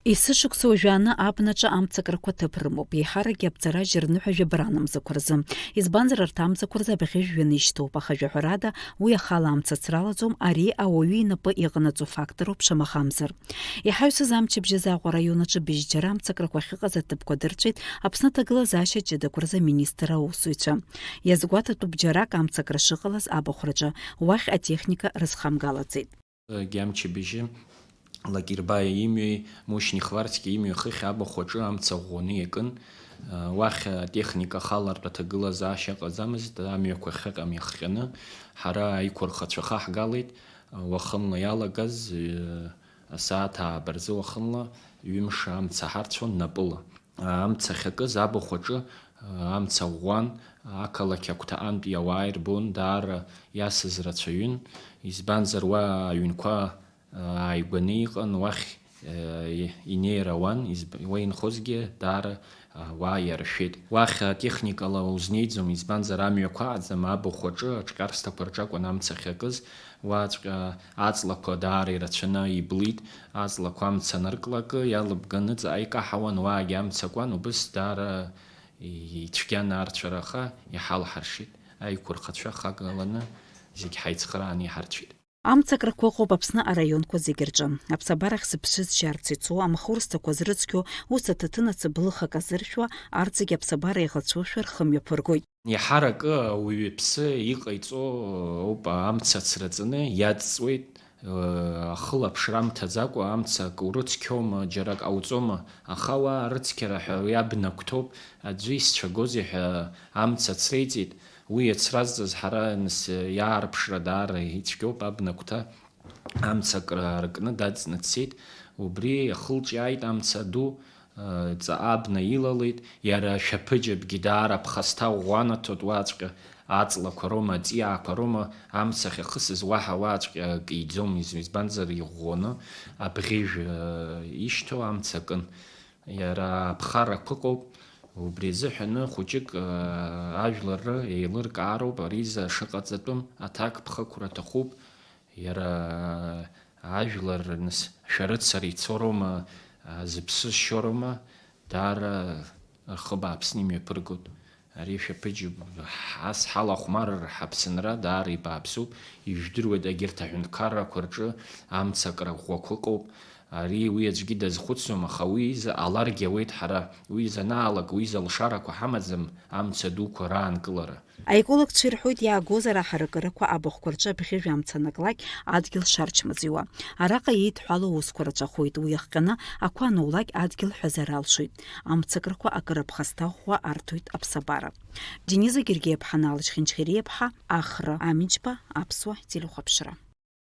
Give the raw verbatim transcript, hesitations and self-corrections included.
Есышықәса уажәааны абнаҿы амцакрақәа ҭыԥ рымоуп, еиҳаракгьы абҵара жьырныҳәа жәабаранамзақәа рзы. Избанзар, арҭ амцақәа рзы абӷьы жәҩаны ишьҭоуп, аха жәаҳәарада, уи ахала амца ацралаӡом, ари ауаҩы инапы иҟанаҵо фактороуп, шамахамзар. Иҳаҩсыз амчыбжь азы Аҟәа араион аҿы быжьџьара амцакрақәа ахьыҟаз аҭыԥқәа дырҵәеит Аԥсны аҭагылазаашьа ҷыдақәа рзы аминистр аусзуҩцәа. Иазгәаҭатәуп џьарак амцакра шыҟалаз абахәраҿы, уахь атехника рызхамгалаӡеит. Гьамчыбжьы Лакирбаиа имҩеи Мушьни Хварцкиа имҩеи хыхь абахә аҿы амца ӷәӷәаны иакын. Уахь атехника ахалартә аҭагылазаашьа ыҟаӡамызт, амҩақәа ахьыҟам иахҟьаны, ҳара аиқәырхацәа хаҳгалеит. Уахынла иалагаз, асааҭ ааба рзы уахынла, ҩымш амца ҳарцәон напыла. Амца ахьакыз абахә аҿы, амца ӷәӷәан, ақалақь агәҭаҟантәи ауаа ирбон, даара иасыз рацәаҩын, избанзар, уа аҩнқәа ааигәаны иҟан, уахь инеир ауан, изб-, уа инхозгьы даара ауаа иаршәеит. Уахь атехникала узнеиӡом, избанзар, амҩақәа аӡам, абахә аҿы аҿҟьарсҭақәа рҿы акәын амца ахьакыз, уаҵәҟьа аҵлақәа даара ирацәаны иблит, аҵлақәа амца анырклакы, иалыбганы ҵаҟа икаҳауан, уаагьы амца акуан, убыс даара ицәгьан арцәара, аха иҳалҳаршеит, аиқәырхацәа хагаланы зегь ҳаицхрааны иҳарцәеит. Амцакрақәа ыҟоуп Аԥсны араионқәа зегьы рҿы. Аԥсабарахь зыԥсы зшьарц ицо, амхурсҭақәа зрыцқьо, ус аҭаҭын ацыблыхак азыршәуа, арҭ зегьы аԥсабара еиӷацәоушәа рхы мҩаԥыргоит. Еиҳаракы ауаҩы иԥсы иҟаиҵо ауп амца ацраҵаны иаҵҵуеит, ахылаԥшра амҭаӡакәа амца акы урыцқьома, џьара ак ҟауҵома, аха уа арыцқьара ҳәа уи абна агәҭоуп, аӡәы исцәагозеи ҳәа амца ацреиҵеит, уи иацразҵаз ҳара нас иаарԥшра даара ицәгьоуп, абна агәҭа амца акы аркны даҵҵны дцеит, убри ахылҿиааит амца ду, ҵаҟа абна илалеит, иара ашәаԥыџьаԥгьы даара ԥхасҭа ӷәӷәанаҭоит, уаҵәҟьа аҵлақәа роума, аҵиаақәа роума, амца ахьахысыз уаҳа уаҵәҟьа акы иӡом, из-, избанзар, иӷәӷәаны абӷьыжә, э, ишьҭоу амца акын. Иара аԥхарақәа ыҟоуп, убри азыҳәаны хәыҷык, э, ажәлар ры еилыркаароуп, ари изы шыҟаҵатәым аҭак ԥхықәра аҭахуп. Иара ажәлар, нас, шәарыцара ицо роума, а, зыԥсы зшьо роума, даара рхы бааԥсны имҩаԥыргоит. Ари шәаԥыџьаԥ ҳас ҳалахәмарыр, ҳаԥсынра даара ибааԥсуп, ижәдыруеит, егьырҭ аҳәынҭқаррақәа рҿы амцакра ӷәӷәақәа ыҟоуп. Ари уи аӡәгьы дазхәыцӡом, аха уи изы ҟаларгьы ауеит ҳара. Уи изы анаалак, уи изы алшарақәа ҳамаӡам, амца дуқәа раанкылара. Аекологцәа ирҳәоит, иаагозар аҳаракырақәа абахәқәа рҿы абӷьыжә амца анаклак, адгьыл шарчмазаҩуа. Араҟа еидҳәалоу аусқәа рацәахоит, уи иахҟьаны ақәа анулак адгьыл ҳәазар алшоит. Амцакрақәа акыр аԥхасҭа ӷәӷәа арҭоит аԥсабара. Дениза Гергиаԥҳа, Наала Чхинчхериаԥҳа, Ахра Амиџьба, Аԥсуа телехәаԥшра.